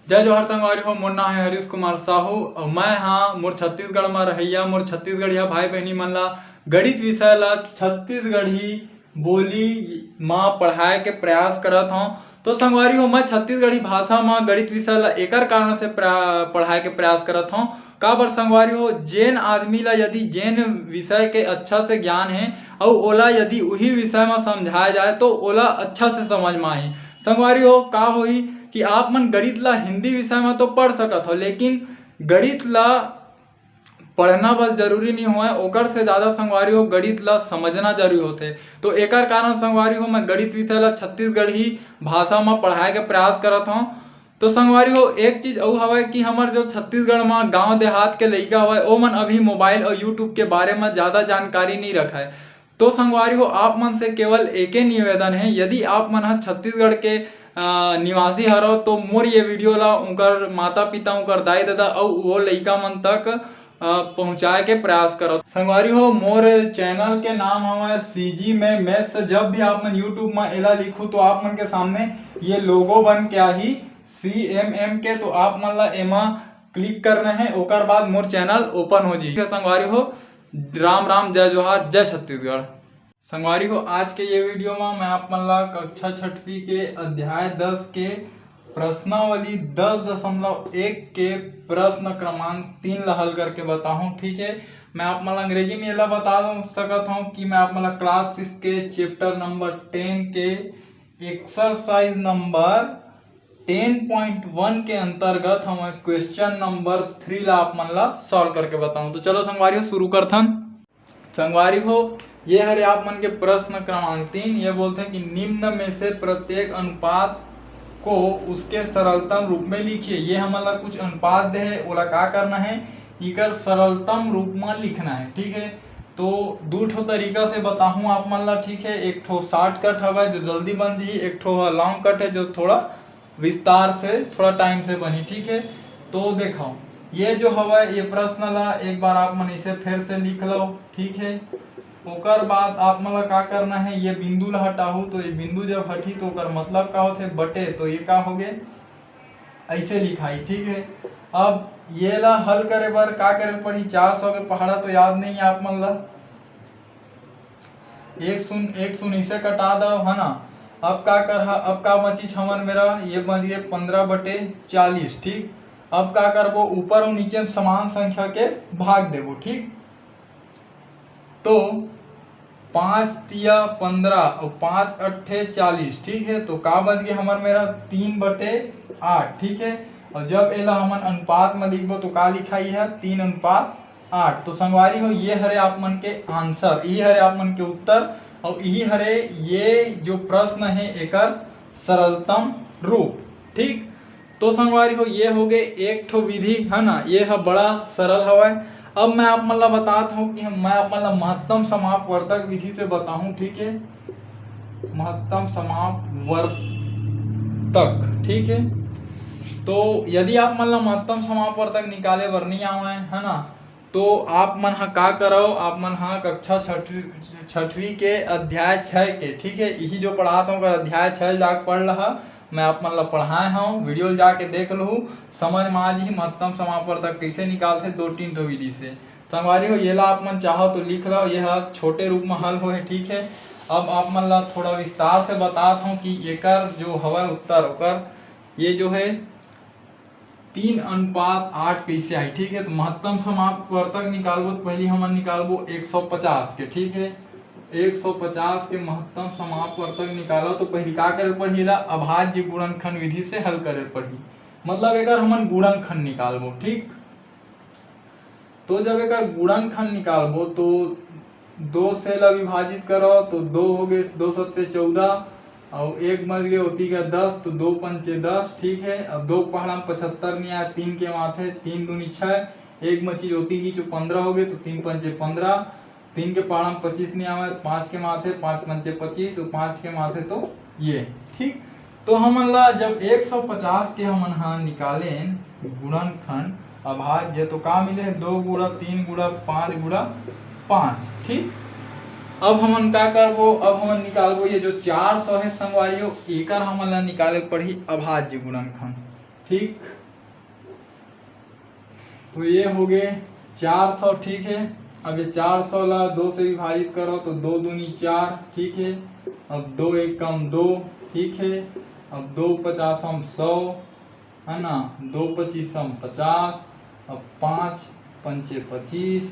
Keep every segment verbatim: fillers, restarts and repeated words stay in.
जय जोहार संगवारी हो, मोर नाम है हरीश कुमार साहू और मैं हाँ मोर छत्तीसगढ़ में रहैया, मोर छत्तीसगढ़िया भाई बहनी मन ला गणित विषय ला छत्तीसगढ़ी बोली मा पढ़ाए के प्रयास करत हौं। तो संगवारी हो, मैं छत्तीसगढ़ी भाषा मा गणित विषय ला एकर कारण से प्रा-, पढ़ाए के प्रयास करत हौं। काबर संगवारी हो, जेन आदमी ला यदि जेन विषय के अच्छा से ज्ञान है और ओला यदि उही विषय मा समझाया जाए तो ओला अच्छा से समझ मा आही। संगवारी हो, का होही कि आप मन गणित ला हिंदी विषय मा तो पढ़ सकत हो, लेकिन गणित ला पढ़ना बस जरूरी नहीं होय, ओकर से ज़्यादा संगवारी हो गणित ला समझना जरूरी होथे। तो एकर कारण संगवारी हो मैं गणित विषय ला छत्तीसगढ़ी भाषा मा पढ़ाए के प्रयास करत हौं। तो संगवारी हो, एक चीज अउ हवय कि हमर जो छत्तीसगढ़ मा गांव देहात के लइका हवय, ओमन अभी मोबाइल और YouTube के बारे मा ज़्यादा जानकारी नहीं रखय। तो संगवारी हो, आप मन से केवल एके निवेदन है, यदि आप मन ह छत्तीसगढ़ के, अ, निवासी हरव तो मोर ये वीडियो ला उनकर माता पिता, उनकर दाई ददा अउ वो लइका मन तक, अ, पहुँचाए के प्रयास करव। संगवारी हो, मोर चैनल के नाम हवय CG में Maths। जब भी आप मन YouTube में एला लिखू तो आप मन के सामने ये लोगो बन के आही CMM के, तो आप मन ला एमा क्लिक करना है, ओकर बाद मोर चैनल ओपन हो जाही। संगवारी हो, राम राम, जय जोहार, जय छत्तीसगढ़। संगवारी हो, आज के ये वीडियो में मैं आप मन ला कक्षा छठवीं के अध्याय दस के प्रश्नावली दस दशमलव एक के प्रश्न क्रमांक तीन ला हल करके बताहूँ। ठीक है, मैं आप मन ला अंग्रेजी में एला बता दो सकत हूँ कि मैं आप मन ला क्लास सिक्स के चैप्टर नंबर टेन के एक्सरसाइज नंबर टेन पॉइंट वन के अंतर्गत हम क्वेश्चन नंबर थ्री ला आप मन ला सॉल्व करके बताऊँ। तो चलो संगवारी हो, शुरू करथन। संगवारी हो, ये हरे आप मन के प्रश्न क्रमांक तीन। ये बोलते हैं कि निम्न में से प्रत्येक अनुपात को उसके सरलतम रूप में लिखिए। ये हमन ला कुछ अनुपात दे है, ओला का करना है, इकर सरलतम रूप में लिखना है। ठीक है, तो दू ठो तरीका से बताहूँ आप मन ला। ठीक है, एक ठो शॉर्टकट हवय जो जल्दी बन जाही, एक ठो ह लॉन्ग कट है जो थोड़ा विस्तार से, थोड़ा टाइम से बनी। ठीक है, तो देखो, ये जो हवय, ये प्रश्न ला एक बार आप मन इसे फिर से लिख लो। ठीक है, ओकर बाद आप मन ला का करना है, ये बिंदु ला हटाहू, तो ये बिंदु जब हटी तो ओकर मतलब का होथे, बटे, तो ये का होगे, ऐसे लिखाई। ठीक है, अब ये ला हल करे बर का करे पड़ही, चार सौ के पहाड़ा तो याद नहीं है आप मन ला, एक शून्य एक शून्य इसे कटा दो, है ना। अब का कर, अब का बचिस हमर मेरा, ये बच गए पंद्रह बटे चालीस। ठीक, अब का करबो, ऊपर और नीचे में समान संख्या के भाग देबो। ठीक, तो पाँच तिया पंद्रह और पाँच अट्ठे चालीस। ठीक है, तो का बच गए हमर मेरा, तीन बटे आठ। ठीक है, और जब एला हमन अनुपात में लिखबो तो का लिखाई है, तीन अनुपात आठ। तो संगवारी हो, ये हरे आप मन के आंसर, ये हरे आप मन के उत्तर, और यही हरे ये जो प्रश्न है एकर सरलतम रूप। ठीक, तो संगवारी हो, ये हो गए एक ठो विधि, है ना, ये ह बड़ा सरल हवय। अब मैं आप मन ला बतात हूँ कि हम, मैं आप मन ला महत्तम समापवर्तक विधि से बताहूँ। ठीक है, महत्तम समापवर्तक। ठीक है, तो यदि आप मन ला महत्तम समापवर्तक निकाले बर नहीं आवे, है ना, तो आप मन ह का करव, आप मन ह कक्षा छठवीं, छठवीं के अध्याय छः के, ठीक है, यही जो पढ़ात हूँ ओकर अध्याय छः जाके पढ़ लहा। मैं आप मन ला पढ़ाए हूँ, वीडियो जाके देख लहू, समझ में आ जही महत्तम समापवर्तक कैसे निकालथे, दो तीन ठो विधि से। संगवारी हो, ये ला आप मन चाहो तो लिख लो, ये ह छोटे रूप में हल होए। ठीक है, अब आप मन ला थोड़ा विस्तार से बतात हूँ कि एकर जो हवय उत्तर, ओकर ये जो है तीन अनुपात आठ कैसे आई। ठीक है, तो महत्तम समापवर्तक निकालबो तो पहली हमन निकालबो एक सौ पचास के। ठीक है, एक सौ पचास के महत्तम समापवर्तक निकालो तो पहली का करे पड़ही, ला अभाज्य गुणनखंड विधि से हल करे पड़ही। मतलब एकर हमन गुणनखंड निकालबो। ठीक, तो जब एकर गुणनखंड निकालबो तो दो से ला विभाजित करो तो दो हो गए, दो सत्ते चौदह, और एक बच गए ओती का दस, तो दो पंचे दस। ठीक है, अब दो पहाड़ा में पचहत्तर नहीं आया, तीन के माथे, तीन दूनी छः, एक बची ओती की जो पंद्रह हो गए, तो तीन पंचे पंद्रह, तीन के पहाड़ा में पच्चीस नहीं आवे, तो पाँच के माथे, पाँच पंचे पच्चीस, और पाँच के माथे तो ये। ठीक, तो हमन ला जब एक सौ पचास के हमन हा निकालेन गुणनखंड अभाज्य, तो का मिले? दो गुणा तीन गुणा पाँच गुणा पाँच। ठीक, अब हमन का करबो? अब हमन निकालबो ये जो चार सौ है संगवारी हो, एकर हमन ला निकाले पड़ही अभाज्य गुणनखंड। ठीक, तो ये हो गए चार सौ, ठीक है। अब ये चार सौ ला दो से विभाजित करो तो दो दूनी चार, ठीक है। अब दो एकम दो, ठीक है। अब दो पचासम सौ, है ना, दो पच्चीसम पचास, अब पाँच पंचे पच्चीस,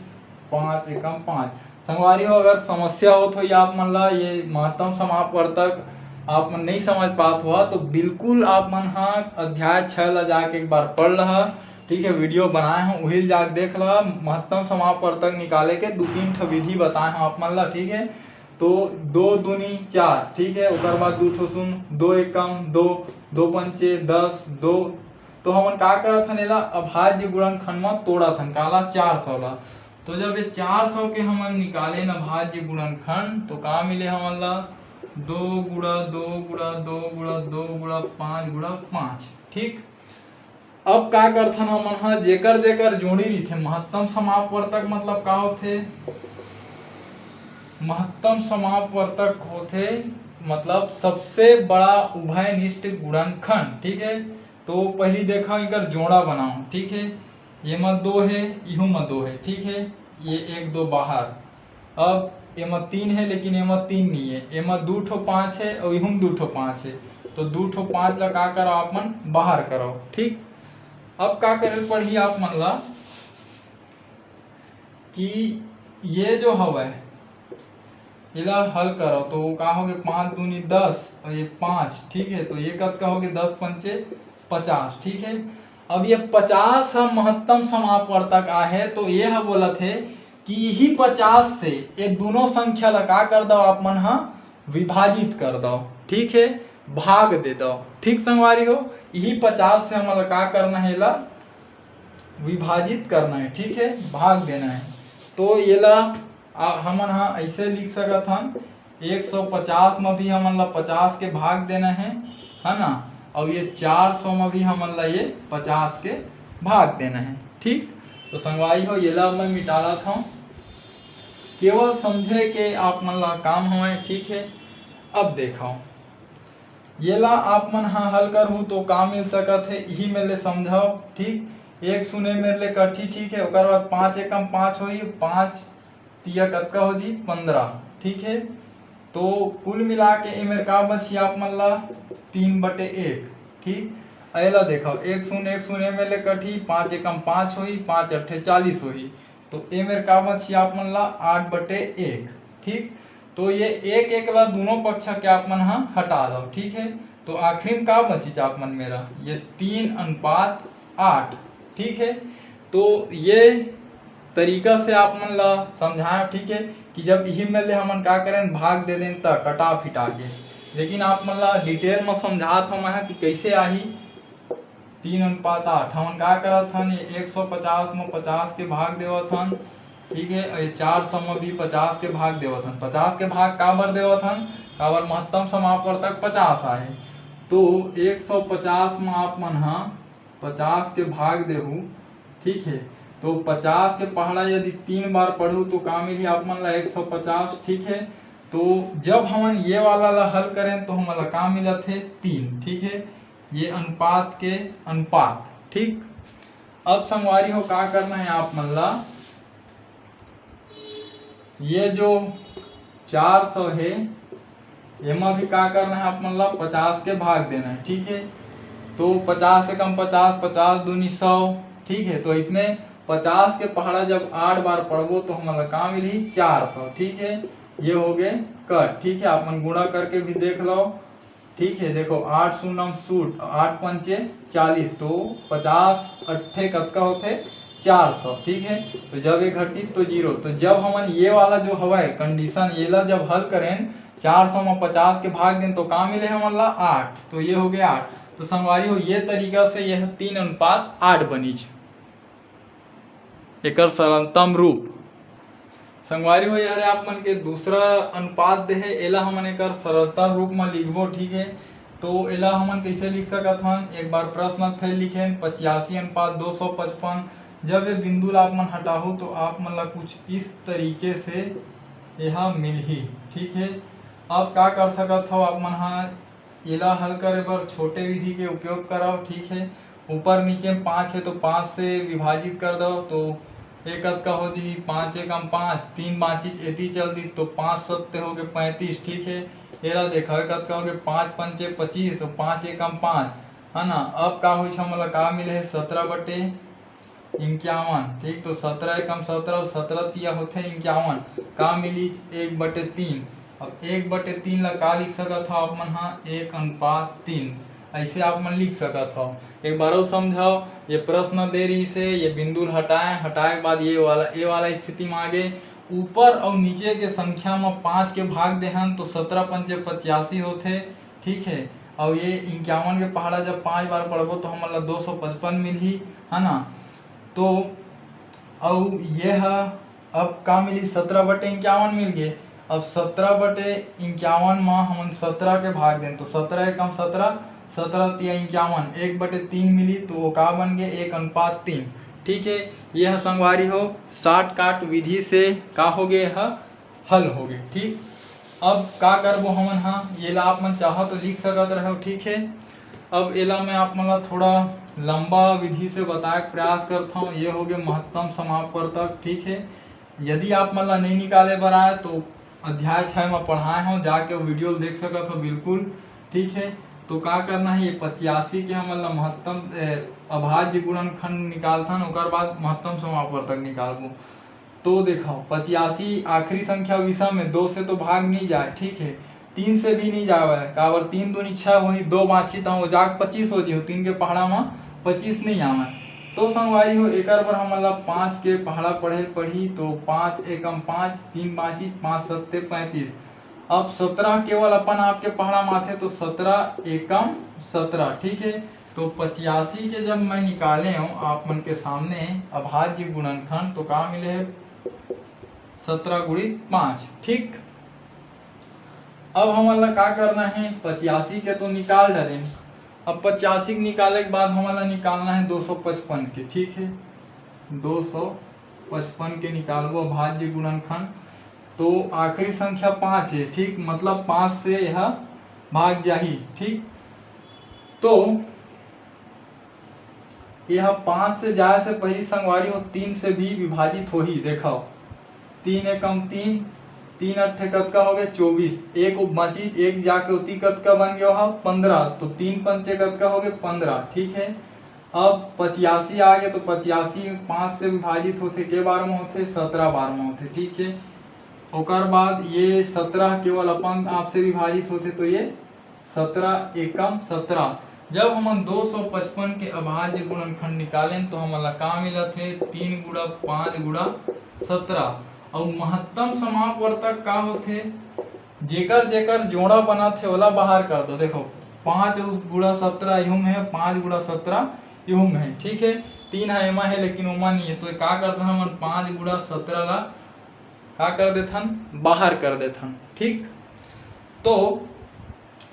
पाँच एकम पाँच। संगवारी हो, अगर समस्या होत होही आप मन ला ये महत्तम समापवर्तक आप मन नहीं समझ पात हो, तो बिल्कुल आप मन हा अध्याय छः ला जाके एक बार पढ़ लहा, ठीक है। वीडियो बनाए हूँ, उहिल जाके देख लहा। महत्तम समापवर्तक निकाले के दू तीन ठो विधि बताए हूँ आप मन ला, ठीक है। तो दो दूनी चार, ठीक है, ओकर बाद दू ठो शून्य, दो एकम दो, दो पंचे दस, दो। तो हमन का करत हन, एला अभाज्य गुणनखंड म तोड़त हन, काला, चार सौ ला। तो जब ये चार सौ के हमन निकालेन अभाज्य गुणनखंड, तो का मिले हमन ला? दो गुणा दो गुणा दो गुणा दो गुणा पाँच गुणा पाँच, ठीक। अब का करथन हमन ह, जेकर जेकर जोड़ी रहिथे, महत्तम समापवर्तक मतलब का होथे? महत्तम समापवर्तक होथे मतलब सबसे बड़ा उभयनिष्ठ गुणनखंड, ठीक है। तो पहली देखा, एकर जोड़ा बनाओ, ठीक है। ये म दो है, इहू म दो है, ठीक है। ये एक दो बाहर, अब एमा तीन है, लेकिन एमा तीन नहीं है, एमा दू ठो पाँच है और इहू म दू ठो पाँच है। तो दू ठो पाँच ला का करो, आप मन बाहर करो, ठीक। अब का करे पड़ही आप मन ला कि ये जो हवय, एला हल करो, तो का हो गए, पाँच दूनी दस और ये पाँच, ठीक है। तो ये कतका हो गए, दस पंचे पचास, ठीक है। अब ये पचास ह महत्तम समापवर्तक आहे, तो ये ह बोलत हे कि इही पचास से ये दोनों संख्या ला का कर दो, आप मन ह विभाजित कर दो, ठीक है, भाग दे दो, ठीक संगवारी हो। इही पचास से हमन ला का करना है, एला विभाजित करना है, ठीक है, भाग देना है। तो एला आ, हमन ह ऐसे लिख सकत हन, एक सौ पचास म भी हमन ला पचास के भाग देना है, है ना, और ये चार सौ म भी हमन ला ये पचास के भाग देना है, ठीक। तो संगवारी हो, एला मैं मिटा लात हूँ, केवल समझे के आप मन ला काम हवय, ठीक है। अब देखो, येला आप मन ह हल करहू तो का मिल सकत है, इही मेर ले समझाओ, ठीक। एक शून्य मेर ले कटही, ठीक है। ओकर बाद पाँच एकम पाँच होही, पाँच तिया कतका हो जी, पंद्रह, ठीक है। तो कुल मिला के एमेर का बची आप मन ला, तीन बटे एक, ठीक। एला देखो, एक शून्य एक शून्य मेर ले कटही, पाँच एकम पाँच होही, पाँच अट्ठे चालीस होही। तो एमेर का बची आप मन ला, आठ बटे एक, ठीक। तो ये एक एक ला दोनों पक्ष के आप मन ह हटा दो, ठीक है। तो आखिरी में का बचिस आप मन मेरा, ये तीन अनुपात आठ, ठीक है। तो ये तरीका से आप मन ला समझाया, ठीक है, कि जब इही में ले हमन का करें, भाग दे दें त कटा फिटा के। लेकिन आप मन ला डिटेल में समझात हूँ मैं कि कैसे आही। तीन अनुपात आठ, हमन का करत हन, ये एक सौ पचास में पचास के भाग देवत हन, ठीक है, और ये चार सौ में भी पचास के भाग देवत हन। पचास के भाग काबर देवत हन, काबर महत्तम समापवर्तक पचास आहे। तो एक सौ पचास में आप मन ह पचास के भाग देहू, ठीक है। तो पचास के पहाड़ा यदि तीन बार पढ़ू तो का मिली आप मन ला, एक सौ पचास, ठीक है। तो जब हमन ये वाला ला हल करें तो हमन ला का मिलत है, तीन, ठीक है। ये अनुपात के अनुपात, ठीक। अब संगवारी हो, का करना है आप मन ला, ये जो चार सौ है, एमा भी का करना है आप मन ला, पचास के भाग देना है, ठीक है। तो पचास एकम पचास, पचास दूनी सौ, ठीक है। तो इसमें पचास के पहाड़ा जब आठ बार पढ़बो तो हमन ला का मिलही, चार सौ, ठीक है। ये हो गए कट, ठीक है। आप मन गुणा करके भी देख लो, ठीक है। देखो, आठ शून्य सूट, आठ पंचे चालीस, तो पचास अट्ठे कतका होथे, चार सौ, ठीक है। तो जब ये घटी तो जीरो। तो जब हमन ये वाला जो हवय कंडीशन, ये ला जब हल करें, चार सौ में पचास के भाग दें तो का मिले हमन ला, आठ। तो ये हो गया आठ। तो संगवारी हो, ये तरीका से यह तीन अनुपात आठ बनीच। एकर सरलतम रूप। संगवारी हो, ये हरे आप मन के दूसरा अनुपात दे हे, एला हमन एकर सरलतम रूप म लिखबो, ठीक है। तो एला हमन कैसे लिख सकत हन, एक बार प्रश्न फेर लिखेन, पचासी अनुपात दो सौ पचपन। जब ये बिंदु ला आप मन हटाहू तो आप मन ला कुछ इस तरीके से एहा मिलही, ठीक है। अब का कर सकत हव आप मन हा, एला हल करे बर छोटे विधि के उपयोग करव, ठीक है। ऊपर नीचे पाँच हे तो पाँच से विभाजित कर दो, तो ये कतका हो जही, पाँच एकम पाँच, तीन बाँचिस एती चल दी, तो पाँच सत्ते हो गे पैंतीस। ठीक हे, एला देखा कतका हो गे, पाँच पंचे पच्चीस, तो पाँच एकम पाँच, है ना। अब का होइस, हमन ला का मिले हे, सत्रह बटे इक्यावन। ठीक, तो सत्रह एकम सत्रह, सत्रह तिया होथे इक्यावन, का मिलिस, एक बटे तीन। अब एक बटे तीन ला का लिख सकत हव आप मन हा, एक अनुपात तीन, ऐसे आप मन लिख सकत हव। एक बार अउ समझाओ, ये प्रश्न दे रहिस हे, ये बिंदु ल हटाए, हटाए के बाद ये वाला, ये वाला स्थिति में आ गे। ऊपर अउ नीचे के संख्या में पाँच के भाग देहन तो सत्रह पंचे पचासी होथे। ठीक है, अउ ये इक्यावन के पहाड़ा जब पाँच बार पढ़बो तो हमन ला दो सौ पचपन मिलही, है ना। तो अउ ये ह अब का मिली, सत्रह बटे इक्यावन मिल गे। अब सत्रह बटे इक्यावन म हमन सत्रह के भाग देन तो सत्रह एकम सत्रह, सत्रह तिया इक्यावन, एक बटे तीन मिली, तो वो का बन गे, एक अनुपात तीन। ठीक है, ये ह संगवारी हो शॉर्टकट विधि से का हो गे, ह हल हो गे। ठीक, अब का करबो हमन हा, ये ला आप मन चाहो तो लिख सकत रहो। ठीक है, अब एला मैं आप मन ला थोड़ा लंबा विधि से बताए के प्रयास करत हूँ। ये हो गे महत्तम समापवर्तक। ठीक है, यदि आप मन ला नहीं निकाले बर आए तो अध्याय छः में पढ़ाए हूँ, जाके वो वीडियो देख सकत हो बिल्कुल। ठीक है, तो का करना है, ये पचासी के हमन ला महत्तम, ए, अभाज्य गुणनखंड निकालथन, ओकर बाद महत्तम समापवर्तक निकालबो। तो देखो, पचासी आखिरी संख्या विषम में, दो से तो भाग नहीं जाए। ठीक है, तीन से भी नहीं जावे, काबर, तीन दूनी छः होही, दो बाँची त वो जाके पच्चीस हो जिहो, तीन के पहाड़ा में पच्चीस नहीं आवे। तो संगवारी हो, एकर बर हमन ला पाँच के पहाड़ा पढ़े ल पड़ही, तो पाँच एकम पाँच, तीन बाँची, पाँच सत्ते पैंतीस। अब सत्रह केवल अपन आप के पहाड़ा में आथे, तो सत्रह एकम सत्रह। ठीक है, तो पचासी के जब मैं निकाले हूँ आप मन के सामने अभाज्य गुणनखंड, तो का मिले है, सत्रह गुणित पाँच। ठीक, अब हमन ला का करना है, पचासी के तो निकाल डालेन। अब पचासी के निकाले के बाद हमन ला निकालना है दो सौ पचपन के। ठीक है, दो सौ पचपन के निकालबो अभाज्य गुणनखंड, तो आखिरी संख्या पाँच है। ठीक, मतलब पाँच से यह भाग जाही। ठीक, तो यह पाँच से जाए से पहली संगवारी हो तीन से भी विभाजित होही। देखो, तीन एकम तीन, तीन अट्ठे कतका हो गए, चौबीस। एक बाँचिस, एक जाके ओती कतका बन गया हो, पंद्रह। तो तीन पंचे कतका हो गए, पंद्रह। ठीक है, अब पचासी आ गए, तो पचासी पाँच से विभाजित होथे, के बार में होथे, सत्रह बार में होथे। ठीक है, ओकर बाद ये सत्रह केवल अपन आप से विभाजित होथे, तो ये सत्रह एकम सत्रह। जब हमन दो सौ पचपन के अभाज्य गुणनखंड निकालेन, तो हमन ला का मिलत हे? तीन गुणा पाँच गुणा सत्रह। अउ महत्तम समापवर्तक का होथे? जेकर जेकर जोड़ा बनत हे, ओला बाहर कर दो। देखो, पाँच गुणा सत्रह इहू में हे, पाँच गुणा सत्रह इहू में हे, ठीक है, तीन ह एमा हे, लेकिन ओमा नहीं है। तो का करथन हमन, पाँच गुणा सत्रह ला का कर देथन, बाहर कर देथन। ठीक, तो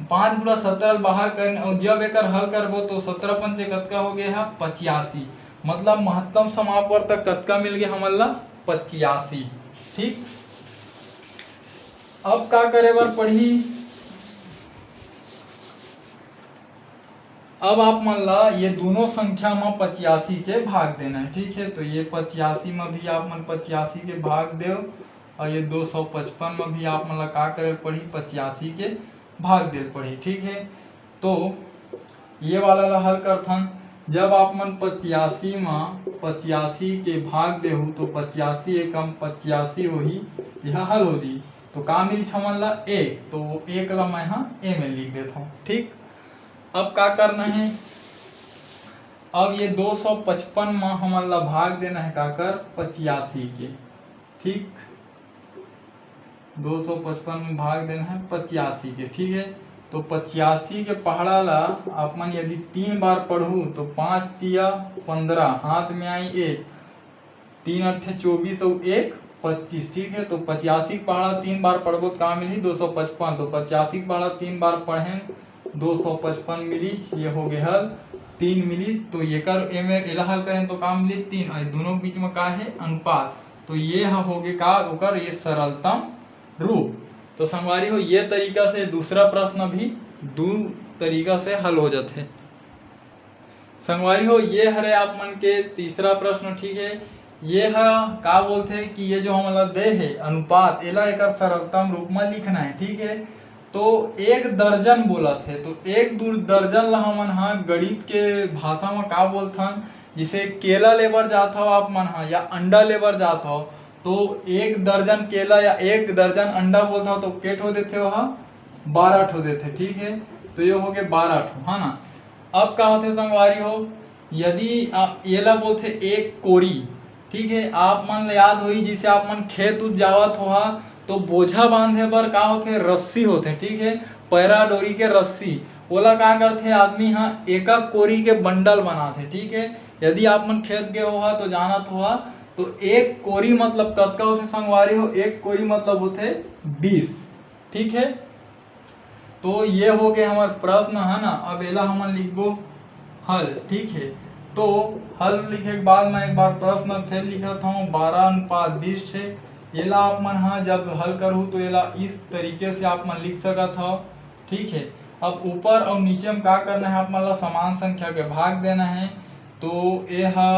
पाँच गुणा सत्रह ल बाहर करेन, अउ जब एकर हल करबो तो सत्रह पंचे कतका हो गए हे? पचासी। मतलब महत्तम समापवर्तक कतका मिल गए हमन ला? पचासी। ठीक, अब का करे बर पड़ही? अब आप मन ला ये दोनों संख्या म पचासी के भाग देना है, ठीक है। तो ये पचासी म भी आप मन पचासी के भाग देव, और ये दो सौ पचपन म भी आप मन ला का करे पड़ही? पचासी के भाग दे पड़ही, ठीक है। तो ये वाला ला हल करथन, जब आप मन पचासी म पचासी के भाग देहू तो पचासी एकम पचासी होही, यह हल हो जी। तो का मिलिस हमन ला? एक। तो वो एक ला मैं हा ए में लिख देथव, ठीक। अब का करना है, अब ये दो सौ पचपन म हमन ला भाग देना है काकर? पचासी के, ठीक। दो सौ पचपन में भाग देना है पचासी के, ठीक है। तो पचासी के पहाड़ा ला आप मन यदि तीन बार पढ़ू तो पाँच तिया पंद्रह, हाथ में आई एक, तीन अट्ठे चौबीस और एक पच्चीस, ठीक है। तो पचासी के पहाड़ा तीन बार पढ़बो तो का मिली? दो सौ पचपन। तो पचासी के पहाड़ा तीन बार पढ़ें, दो सौ पचपन मिली, ये हो गए हल तीन मिली। तो ये कर एमे एला हल करें तो का मिली? तीन। और दोनों के बीच में का है? अनुपात। तो ये ह हो गए का ओकर ये सरलतम रूप। तो संगवारी हो, ये तरीका से दूसरा प्रश्न भी दो तरीका से हल हो जाते। संगवारी हो, ये हरे आप मन के तीसरा प्रश्न, ठीक है। ये ह का बोलथे कि ये जो हमन ला दे हे अनुपात, एला एकर सरलतम रूप म लिखना है, ठीक है। तो एक दर्जन बोलत हे, तो एक दू दर्जन ला हमन हा गणित के भाषा म का बोलथन, जैसे केला लेबर जात हव आप मन हा या अंडा लेबर जात हव, तो एक दर्जन केला या एक दर्जन अंडा बोलत हव, तो के ठो देथे वह? बारह ठो देथे, ठीक है। तो ये हो गए बारह ठो, है ना। अब का होथे संगवारी हो, यदि आप एला बोलथे एक कोरी, ठीक है, आप मन ल याद होही, जैसे आप मन खेत उत जावत होहा, तो बोझा बांधे बर का होथे? रस्सी होथे, ठीक है, पैरा डोरी के रस्सी। ओला का करथे आदमी हा? एका कोरी के बंडल बनाथे, ठीक है। यदि आप मन खेत गए होहा तो जानत होहा, तो एक कोरी मतलब कतका होथे संगवारी हो? एक कोरी मतलब होथे बीस, ठीक है। तो ये हो गए हमार प्रश्न, है ना। अब एला हमन लिखबो हल, ठीक है। तो हल लिखे के बाद मैं एक बार प्रश्न फिर लिखत हूँ, बारह अनुपात बीस है। एला आप मन हा जब हल करहू तो एला इस तरीके से आप मन लिख सकत हो, ठीक है। अब ऊपर और नीचे में का करना है, आप मन ला समान संख्या के भाग देना है। तो ये हा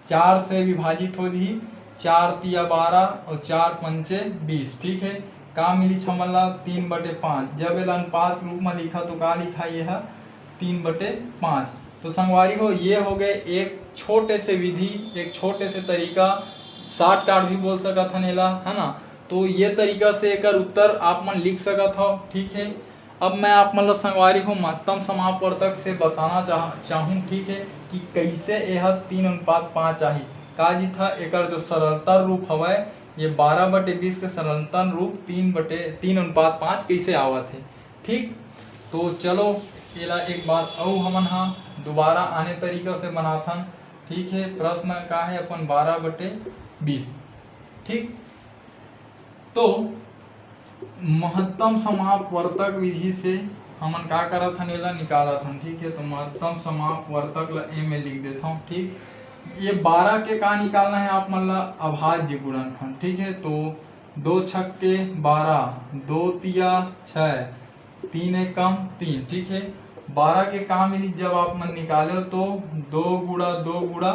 चार से विभाजित हो जही, चार तिया बारह और चार पंचे बीस, ठीक है। का मिली हमन ला? तीन बटे पाँच। जब एला अनुपात रूप में लिखा तो का लिखा? ये हा तीन बटे पाँच। तो संगवारी हो, ये हो गए एक छोटे से विधि, एक छोटे से तरीका, शॉर्टकट भी बोल सकत हन एला, है ना। तो ये तरीका से एकर उत्तर आप मन लिख सकत हो, ठीक है। अब मैं आप मन ला संगवारी हो महत्तम समापवर्तक से बताना चाह चाहूँ, ठीक है, कि कैसे यह तीन अनुपात पाँच आही। का जी था, एकर जो सरलतम रूप हवय, ये बारह बटे बीस के सरलतम रूप तीन बटे तीन अनुपात पाँच कैसे आवत है, ठीक। तो चलो एला एक बार अउ हमन हा दोबारा आने तरीका से बनाथन, ठीक है। प्रश्न का है अपन बारह बटे बीस, ठीक। तो महत्तम समापवर्तक विधि से हमन का करत हन, एला निकालत हन, ठीक है। तो महत्तम समापवर्तक ला ए में लिख देथव, ठीक। ये बारह के का निकालना है आप मन ला? अभाज्य गुणनखंड, ठीक है। तो दो छक्के बारह, दो तिया छः, तीन एकम तीन, ठीक है। बारह के का मिली जब आप मन निकाले तो दो गुणा दो गुणा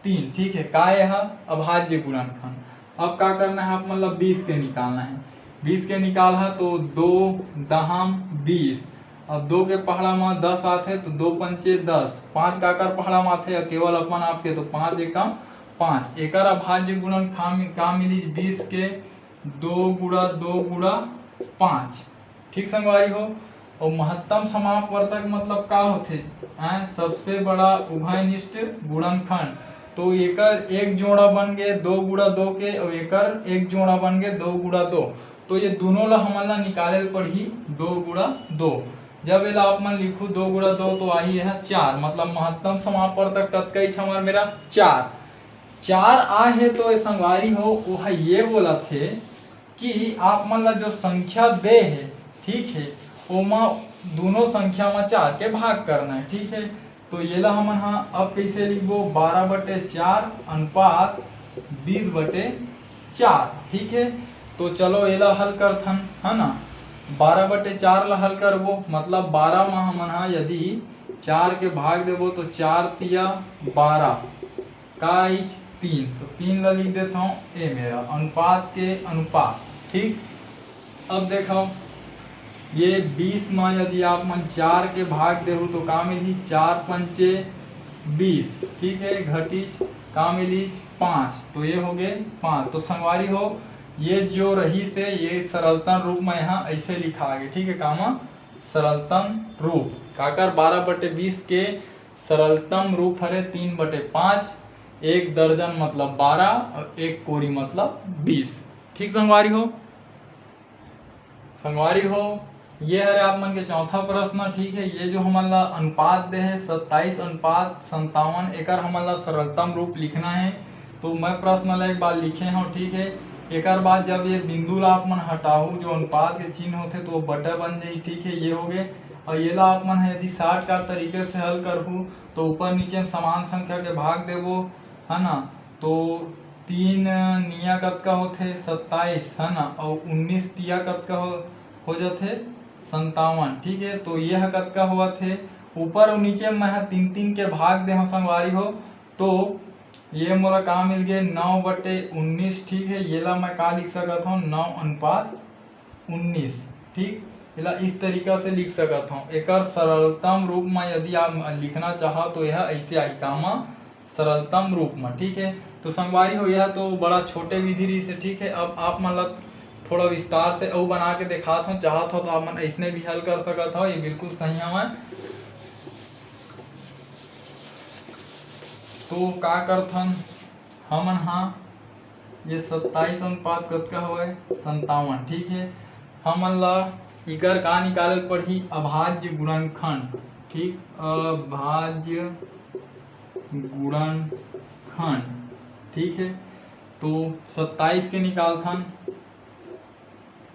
तीन, ठीक है। का ये हा? अभाज्य गुणनखंड। अब का करना है आप मन ला? बीस के निकालना है। बीस के निकाल हा तो दो दहम बीस, अब दो के पहाड़ा में दस आथे तो दो पंचे दस, पाँच काकर पहाड़ा में आथे केवल अपन आपके, तो पाँच एकम पाँच। एकर अभाज्य गुणन का मि-, का मिली? बीस के दो गुणा दो गुणा पाँच, ठीक संगवारी हो। और महत्तम समापवर्तक मतलब का होथे? हैं, सबसे बड़ा उभयनिष्ठ गुणनखंड। तो एकर एक जोड़ा बन गए दो गुणा दो के, और एकर एक जोड़ा बन गए दो गुणा दो। तो ये दोनों ला हमन ला निकाले ल पड़ही दो गुणा दो। जब एला आप मन लिखू दो गुणा दो तो आही यह चार, मतलब महत्तम समापवर्तक कतका ही हमार मेरा? चार। चार आ है तो ये संगवारी हो, वो है ये बोला थे कि आप मन ला जो संख्या दे है, ठीक है, ओमा दोनों संख्या में चार के भाग करना है, ठीक है। तो ये ला हमन हा अब कैसे लिखबो? बारह बटे चार अनुपात बीस बटे चार, ठीक है। तो चलो एला हल करथन, है ना। बारह बटे चार ला हल करबो, मतलब बारह में हमन हा यदि चार के भाग देबो तो चार तिया बारह, का आइच? तीन। तो तीन ला लिख देता हूँ, ए मेरा अनुपात के अनुपात, ठीक। अब देखो, ये बीस में यदि आप मन चार के भाग देहू तो का मिली? चार पंचे बीस, ठीक है, घटिस का मिली? पाँच। तो ये हो गए पाँच। तो संगवारी हो, ये जो रही से ये सरलतम रूप में यहाँ ऐसे लिखा गे, ठीक है, कामा सरलतम रूप काकर बारह बटे बीस के सरलतम रूप हरे तीन बटे पाँच, एक दर्जन मतलब बारह और एक कोरी मतलब बीस। ठीक संगवारी हो, संगवारी हो, ये हरे आप मन के चौथा प्रश्न। ठीक है, ये जो हमन ला अनुपात दे है सत्ताईस अनुपात संतावन, एकर हमन ला सरलतम रूप लिखना है। तो मैं प्रश्न ला एक बार लिखे हूँ, ठीक है। एकर बाद जब ये बिंदु ला आप मन हटाहू, जो अनुपात के चिन्ह होथे, तो वो बटा बन जाही, ठीक है, ये हो गए। और ये ला आप मन ह यदि shortcut तरीके से हल करहू, तो ऊपर नीचे में समान संख्या के भाग देबो, है ना, तो तीन निया कतका होथे? सत्ताईस, है ना, और उन्नीस तिया कतका हो, हो जाथे? संतावन, ठीक है। तो ये ह कतका होवत हे? ऊपर अउ नीचे मैं ह तीन तीन के भाग दे हव संगवारी हो, तो ये मोला का मिल गे, नौ बटे उन्नीस। ठीक है, येला मैं का लिख सकत हव, नौ अनुपात उन्नीस। ठीक, एला इस तरीका से लिख सकत हव। एकर सरलतम रूप में यदि आप लिखना चाहो तो यह ऐसे आही, कामा सरलतम रूप में। ठीक है, तो संगवारी हो, यह तो बड़ा छोटे विधि रहिस हे। ठीक है, अब आप मन ला थोड़ा विस्तार से अउ बना के देखात हव, चाहत हव तो आप मन ऐसने भी हल कर सकत हव, ये बिल्कुल सही हवय। तो का करथन हमन हा, ये सत्ताईस अनुपात कतका हवय, संतावन। ठीक है, हमन ला इकर का निकाले पड़ही, अभाज्य गुणनखंड। ठीक, अभाज्य गुणनखंड। ठीक है, तो सत्ताईस के निकालथन।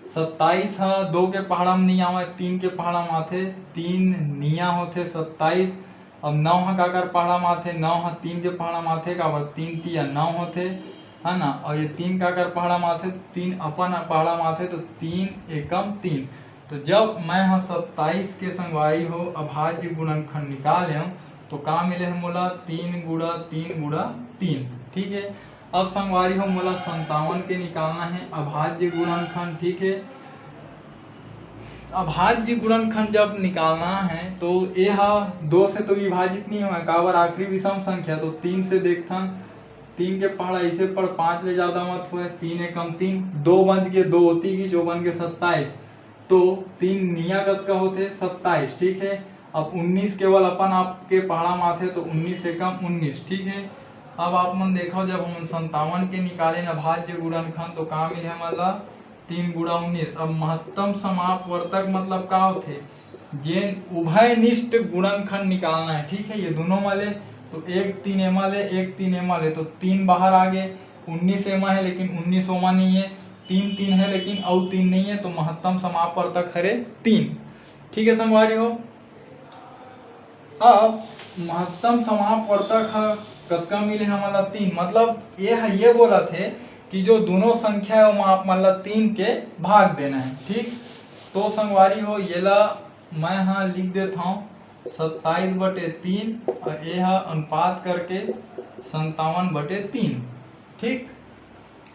सत्ताईस ह दो के पहाड़ा में नहीं आवे, तीन के पहाड़ा में आथे, तीन निया होथे सत्ताईस। अब नौ ह काकर पहाड़ा में आथे, नौ ह तीन के पहाड़ा में आथे, काबर तीन तिया नौ होथे, है ना। और ये तीन काकर पहाड़ा में आथे, तो तीन अपन पहाड़ा में आथे, तो तीन एकम तीन। तो जब मैं ह सत्ताईस के संगवारी हो अभाज्य गुणनखंड निकाल लेव, तो का मिले हे मोला, तीन गुणा तीन गुणा तीन। ठीक है, अब संगवारी हो मोला संतावन के निकालना है अभाज्य गुणनखंड। ठीक है, अभाज्य गुणनखंड जब निकालना है तो ये हा दो से तो विभाजित नहीं होय, काबर आखिरी विषम संख्या, तो तीन से देखथन। तीन के पहाड़ा ऐसे पड़, पाँच ले ज्यादा मत होय, तीन एकम तीन, दो बन के दो होती ही जो बन के सत्ताईस, तो तीन निया कतका होथे, सत्ताईस। ठीक है, अब उन्नीस केवल अपन आप के पहाड़ा में आथे, तो उन्नीस एकम उन्नीस। ठीक है, अब आप मन देखो, जब हमन संतावन के निकाले ना भाज्य गुणनखंड, तो का मिले हमन ला, तीन गुणा उन्नीस। अब महत्तम समापवर्तक मतलब का होथे, जेन उभयनिष्ठ गुणनखंड निकालना है। ठीक है, ये दोनों वाले, तो एक तीन एमा ले, एक तीन एमा ले, तो तीन बाहर आ गे, उन्नीस एमा है लेकिन उन्नीस ओमा नहीं है, तीन तीन है लेकिन अउ तीन नहीं है, तो महत्तम समापवर्तक हरे तीन। ठीक है संगवारी हो, अब महत्तम समापवर्तक ह कतका मिले हमन ला, तीन। मतलब ये ह ये बोलत हे कि जो दोनों संख्या है ओमा आप मन ला तीन के भाग देना है। ठीक, तो संगवारी हो, येला मैं ह लिख देत हव सत्ताईस बटे तीन और ये ह अनुपात करके संतावन बटे तीन। ठीक,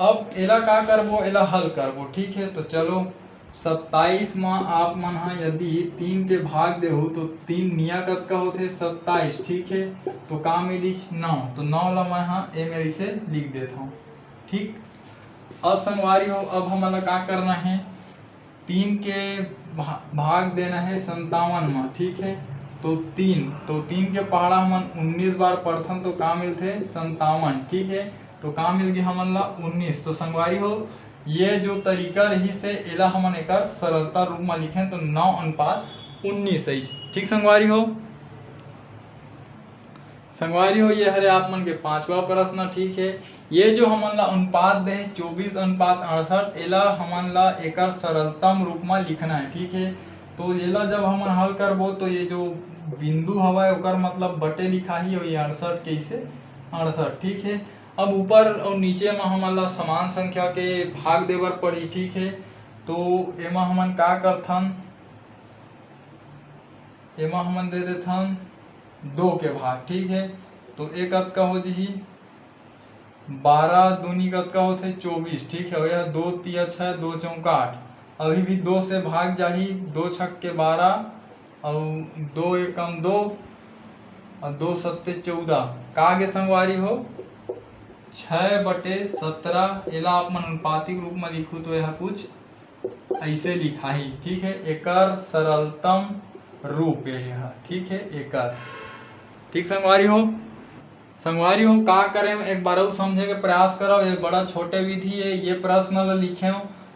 अब एला का करबो, एला हल करबो। ठीक है, तो चलो, सत्ताईस म आप मन ह यदि तीन के भाग देहू तो तीन निया कतका होथे, सत्ताईस। ठीक है, तो का मिलिस, नौ। तो नौ ला मैं ह ए मेर इसे लिख देत हव। ठीक, अब संगवारी हो, अब हमन ला का करना है, तीन के भा-, भाग देना है संतावन म। ठीक है, तो तीन, तो तीन के पहाड़ा हमन उन्नीस बार पढ़थन तो का मिलथे, संतावन। ठीक है, तो का मिल गे हमन ला, उन्नीस। तो संगवारी हो, ये जो तरीका रहिस हे, एला हमन एकर सरलता रूप म लिखेन तो नौ अनुपात उन्नीस आइस। ठीक संगवारी हो, संगवारी हो, ये हरे आप मन के पांचवा प्रश्न। ठीक है, ये जो हमन ला अनुपात दे चौबीस अनुपात अड़सठ, एला हमन ला एकर सरलतम रूप म लिखना है। ठीक है, तो एला जब हमन हल करबो तो ये जो बिंदु हवय ओकर मतलब बटे लिखाही और ये अड़सठ के इसे अड़सठ। ठीक है, अब ऊपर और नीचे म हमन ला समान संख्या के भाग दे बर पड़ही। ठीक है, तो एमा हमन का करथन, एमा हमन दे देथन दो के भाग। ठीक है, तो ए कतका हो जही, बारह दूनी कतका होथे, चौबीस। ठीक है, यह दो तिया छः, दो चौका आठ, अभी भी दो से भाग जाही, दो छक के बारह, और दो एकम दो, और दो सत्ते चौदह। का आगे संगवारी हो, छः बटे सत्रह। एला आप मन अनुपातिक रूप में लिखू तो यह कुछ ऐसे लिखाही। ठीक है, एकर सरलतम रूप ये है। ठीक है, एकर, ठीक संगवारी हो, संगवारी हो, का करें, एक बार अउ समझे के प्रयास करव। ये बड़ा छोटे विधि है, ये प्रश्न ल लिखेव।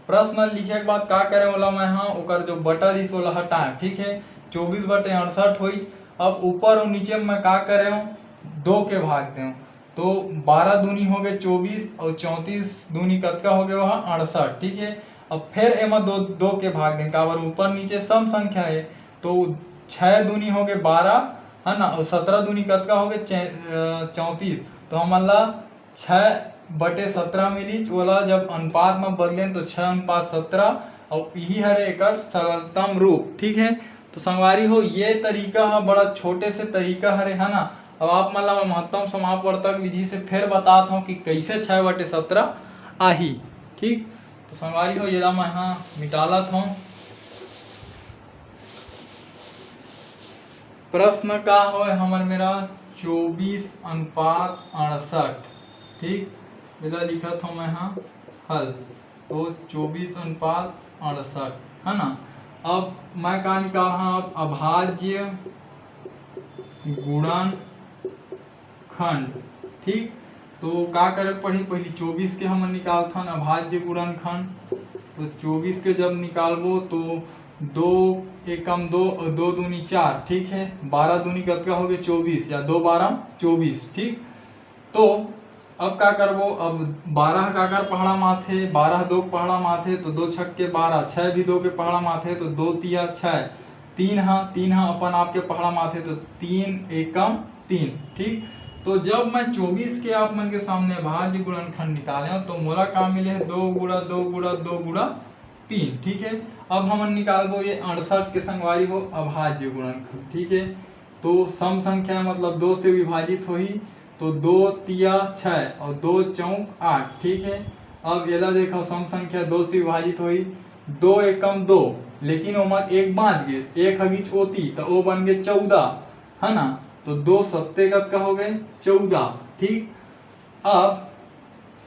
प्रश्न लिखे के बाद का करें, ओला मैं हाँ ओकर जो बटा दिस ओला हटाएं। ठीक है, चौबीस बटे अड़सठ होइस। अब ऊपर और नीचे में का करें, दो के भाग दें, तो बारह दूनी हो गए चौबीस और चौंतीस दूनी कतका हो गए, वह अड़सठ। ठीक है, अब फिर एमा दो, दो के भाग दें, काबर ऊपर नीचे सम संख्या है, तो छः दूनी हो गए बारह, है ना, और सत्रह दूनी कतका हो गए, चै-, अ, चौंतीस। तो हमन ला छः बटे सत्रह मिलिस, ओला जब अनुपात में बदलें तो छः अनुपात सत्रह, और यही हरे एकर सरलतम रूप। ठीक है, तो संगवारी हो, ये तरीका ह बड़ा छोटे से तरीका हरे, है ना। अब आप मन ला मैं महत्तम समापवर्तक विधि से फेर बतात हूँ कि कैसे छः बटे सत्रह आही। ठीक, तो संगवारी हो, ये ला मैं हाँ निकालत हूँ। प्रश्न का होय हमर मेरा चौबीस अनुपात अड़सठ। ठीक, एला लिखत हूँ मैं हाँ हल। तो चौबीस अनुपात अड़सठ, है ना। अब मैं का निकाल हाँ, अब अभाज्य गुणन खंड। ठीक, तो का करे पड़ही, पहली चौबीस के हमन निकालथन अभाज्य गुणन खंड। तो चौबीस के जब निकालबो तो दो एकम दो और दो दूनी चार, ठीक है, बारह दूनी कतका हो गए, चौबीस, या दो बारह चौबीस। ठीक, तो अब का करबो, अब बारह काकर पहाड़ा माथे, बारह दो के पहाड़ा माथे, तो दो छक के बारह, छः भी दो के पहाड़ा माथे, तो दो तिया छः, तीन हा, तीन हा अपन आपके पहाड़ा माथे, तो तीन एकम तीन। ठीक, तो जब मैं चौबीस के आप मन के सामने भाज्य गुणनखंड निकाले हूँ, तो मोला का मिले है, दो गुणा दो गुणा दो गुणा तीन। ठीक है, अब हमन निकालबो ये अड़सठ के संगवारी हो अभाज्य गुणनखंड। ठीक है, तो सम संख्या मतलब दो से विभाजित होही, तो दो तिया छः और दो चौक आठ। ठीक है, अब एला देखो, सम संख्या दो से विभाजित होही, दो एकम दो, लेकिन ओमा एक बाँच गे, एक हगीच ओती, तो ओ बन गे चौदह, है ना। तो दो सत्ते कतका हो गए, चौदह। ठीक, अब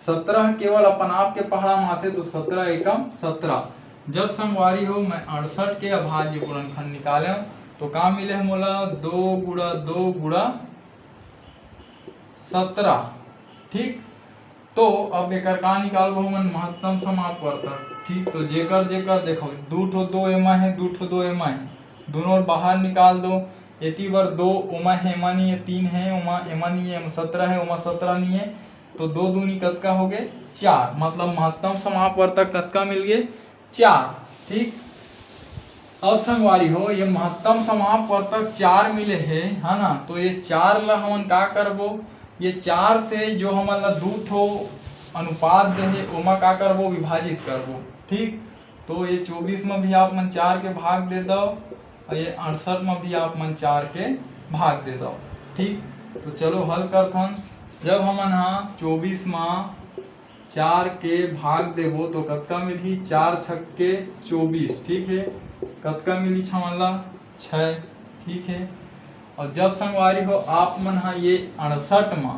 सत्रह केवल अपन आप के पहाड़ा माथे, तो सत्रह एकम सत्रह। जब संगवारी हो मैं अड़सठ के अभाज्य गुणनखंड निकाले हूँ, तो का मिले है मोला, दो गुणा दो गुणा सत्रह। ठीक, तो अब एकर का निकालबो हमन, महत्तम समापवर्तक। ठीक, तो जेकर जेकर देखो, दू ठो दो एमा है, दू ठो दो एमा है, दोनों बाहर निकाल दो। एती बर दो ओमा है, एमा नहीं है, तीन है ओमा, एमा नहीं है, एमा सत्रह है, ओमा सत्रह नहीं है, तो दो दूनी कतका हो गए, चार। मतलब महत्तम समापवर्तक कतका मिल गए, चार। ठीक, अब संगवारी हो, ये महत्तम समापवर्तक चार मिले हे, है ना, तो ये चार ला हमन का करबो, ये चार से जो हमन ला दू ठो अनुपात दे हे, ओमा का करबो, विभाजित करबो। ठीक, तो ये चौबीस में भी आप मन चार के भाग दे दो और ये अड़सठ में भी आप मन चार के भाग दे दो। ठीक, तो चलो हल करथन। जब हमन हा चौबीस में चार के भाग देबो तो कतका मिलही? चार छक्के चौबीस, ठीक है। कतका मिली छमन ला? छः, ठीक है। और जब संगवारी हो आप मन हा ये अड़सठ मा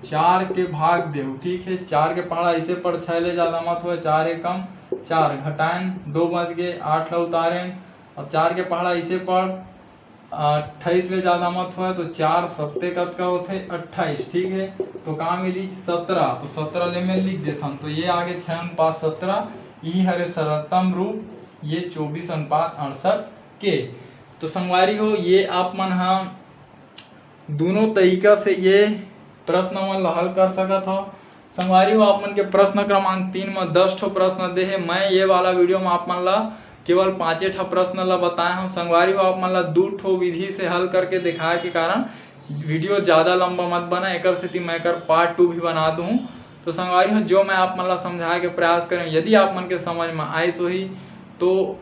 चार के भाग देहू, ठीक है, चार के पहाड़ा ऐसे पड़, छः ले ज़्यादा मत होए, चार एकम चार, घटाएन दो बच गए, आठ ला उतारेन, अब चार के पहाड़ा ऐसे पड़, अट्ठाईस ले ज़्यादा मत होए, तो चार सत्ते कतका होथे? अट्ठाईस, ठीक है। तो का मिली? सत्रह। तो सत्रह ले मैं लिख देथन, तो ये आगे छः अनुपात सत्रह, यही हरे सरलतम रूप ये चौबीस अनुपात अड़सठ के। तो संगवारी हो, ये आप मन हा दोनों तरीका से ये प्रश्न मन ला हल कर सकत हो। संगवारी हो, आप मन के प्रश्न क्रमांक तीन में दस ठो प्रश्न दे हे। मैं ये वाला वीडियो में आप मन ला केवल पाँचे ठा प्रश्न ला बताए हूँ। संगवारी हो, आप मन ला दू ठो विधि से हल करके दिखाए के कारण वीडियो ज़्यादा लंबा मत बना, एकर सेती मैं एकर पार्ट टू भी बना दूँ। तो संगवारी हो, जो मैं आप मन ला समझाए के प्रयास करें, यदि आप मन के समझ में आइस होही तो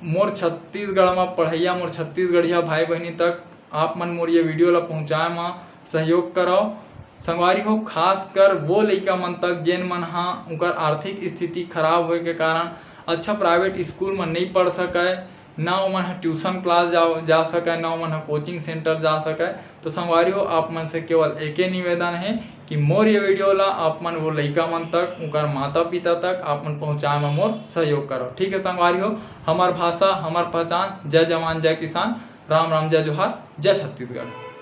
मोर छत्तीसगढ़ में पढ़ैया मोर छत्तीसगढ़िया भाई बहनी तक आप मन मोर ये वीडियो ला पहुँचाए में सहयोग करव। संगवारी हो, खासकर वो लइका मन तक जेन मन हा उनकर आर्थिक स्थिति खराब होए के कारण अच्छा प्राइवेट स्कूल में नहीं पढ़ सकय, ना ओमन ह ट्यूशन क्लास जा, जा सकय, ना ओमन ह कोचिंग सेंटर जा सकय। तो संगवारी हो, आप मन से केवल एके निवेदन है कि मोर ये वीडियो ला आप मन वो लइका मन तक, उनकर माता पिता तक आप मन पहुँचाए में मोर सहयोग करो। ठीक है संगवारी हो, हमर भाषा, हमर पहचान। जय जवान, जय किसान, राम राम, जय जोहार, जय छत्तीसगढ़।